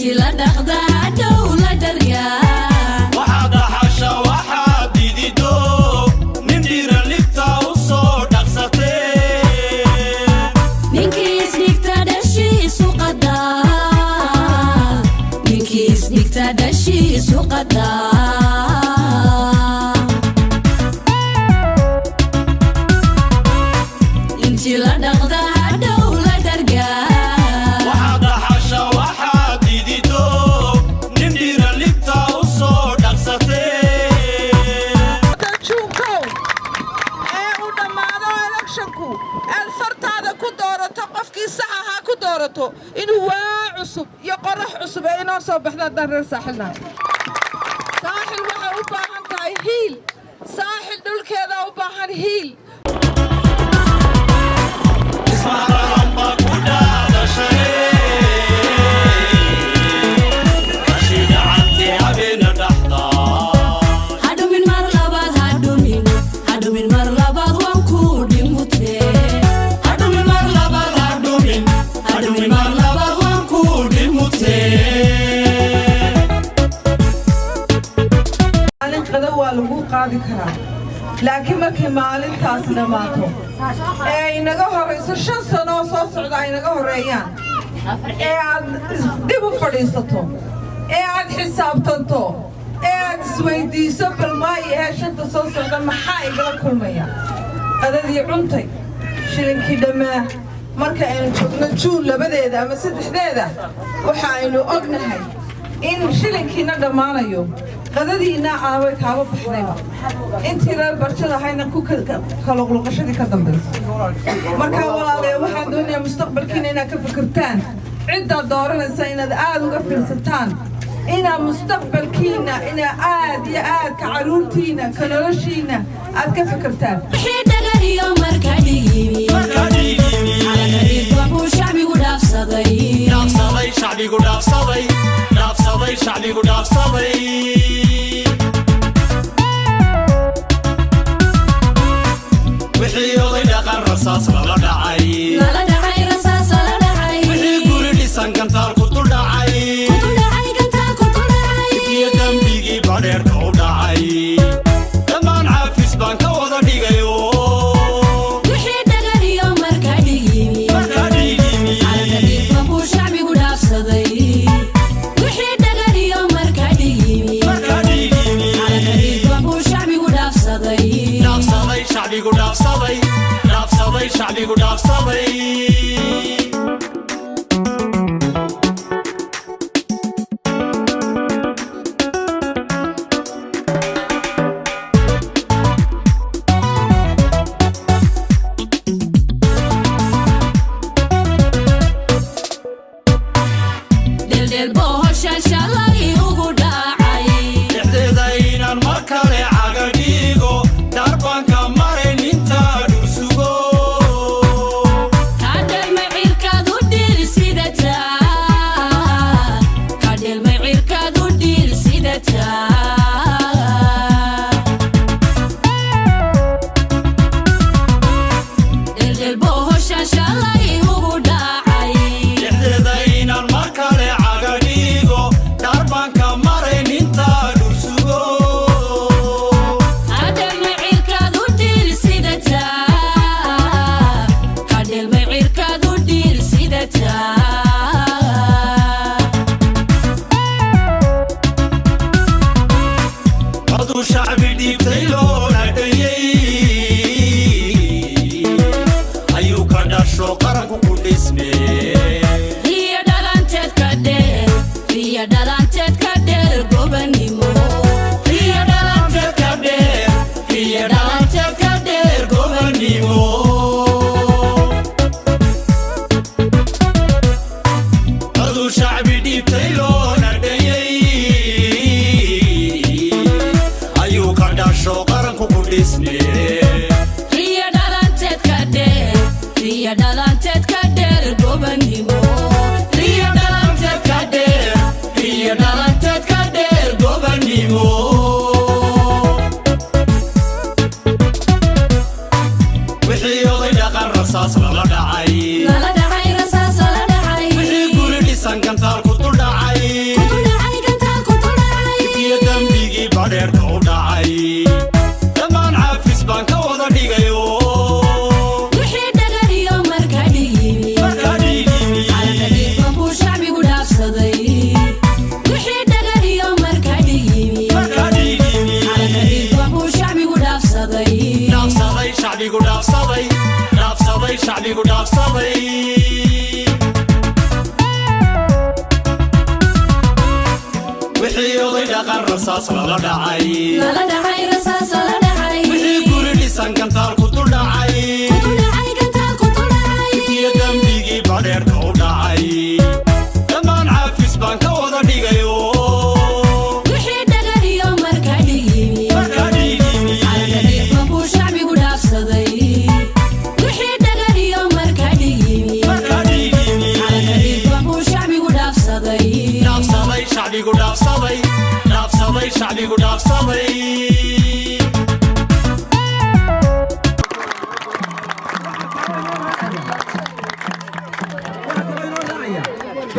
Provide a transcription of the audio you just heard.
Intii la dhaqda hadhow la dhargaa. Waxaad dhaxasha waxaad didido, nin dhiira libta u soo dhaqsatee. Ninkii isdhigta dhashiisu qadaa, ninkii isdhigta dhashiisu qadaa. Intii la dhaqda hadhow la dhargaa. Waxaad dhaxasha waxaad didido, nin dhiira libta u soo dhaqsatee. Juunkow ee uu dhammaado electionku, aad fartaada ku doorato qofkii sax ahaa ku doorato, inuu waa cusub iyo qorax cusub ee inoo soo baxda haddaan reer Saaxilnahay. Saaxil waxay u baahan tahay hiil. Saaxil dhulkeeda u baahan hiil. Ismaqaran baa ku dhaadashay, rashidhacanti habeena dhaxda. Hadhumin mar labaad, hadhumin, hadhumin mar labaad, waan ku dhimutee. Hadhumin mar labaad, hadhumin, hadhumin mar labaad, waan ku dhimutee. Maalin qada waa lagu qaadi karaa, laakiin markay maalintaas dhammaato ee ay naga horrayso 5 sano oo soo socda ay naga horreeyaan, ee aad dib u fadhiisato, ee aad xisaabtanto, ee aad isweyddiiso, bal maayo ee shanta soo socda maxaa igala kulmaya? Qadadii cuntay, shilinkii dhammaa, marka aynu joogno Juun 2deeda ama 3deeda, waxa aynu ognahay in shilinkiina dhammaanayo, qadadiinna aabay kaaba baxdayba, intii reer barjada ahayna ku kaluqluqashadii ka dambayso. Marka walaalayaal, waxaan doonayaa mustaqbalkiina inaad ka fikirtaan, ciddaad dooranaysa inaad aad uga fiirsataan, inaad mustaqbalkiina, inaa aad iyo aad ka carruurtiina, ka noloshiina aad ka fikirtaan. Wixii dhagariyo marka dhigimi, calanka buu shacbigu dhaafsaday. Dhaafsaday shacbigu, dhaafsaday, dhaafsaday shacbigu, dhaafsaday. Wixii oday dhaqan rasaas lala dhacay, lala dhacay, rasaas lala dhacay. Wixii guri dhisan gantaal ku dul dhacay, Ku dhacay gantaal, ku dhacay. Iyo dembigii badheerka u dhacay, dhammaan caafis baan ka wada dhigayo. Wixii dhagariyo marka dhigimi, marka dhigimi, calanka buu shacbigu dhaafsaday. Wixii dhagariyo marka dhigimi, marka dhigimi, calanka buu shacbigu dhaafsaday. Dhaafsaday shacbigu, dhaafsaday, dhaafsaday shacbigu, dhaafsaday. Dheeldheel bohosha shalay ugu dhacay. Dhexdeeda inaan mar kale caga dhiigo, darbanka marayn intaa dhul sugo. Kadhelmay cirkaad u dhiil sidataa, kadhelmay cirkaad u dhiil sidataa. Dheeldheel bohosha shalay ugu dhacay. Dhexdeeda inaan mar kale caga dhiigo, Rasaas lala dhacay. Lala dhacay, rasaas lala dhacay. Wixii guri dhisan gantaal ku dul dhacay. Ku dhacay gantaal, ku dul dhacay. Iyo dembigii badheerka u dhacay dhammaan caafis baan ka wada dhigayo. Wixii dhagar iyo marka dhigimi. Markaa dhigimi. Calanka buu shacbigu dhaafsaday. Wixii dhagar iyo marka dhigimi. Markaa dhigimi. Calanka buu shacbigu dhaafsaday. Dhaafsaday shacbigu, dhaafsaday, dhaafsaday shacbigu, dhaafsaday.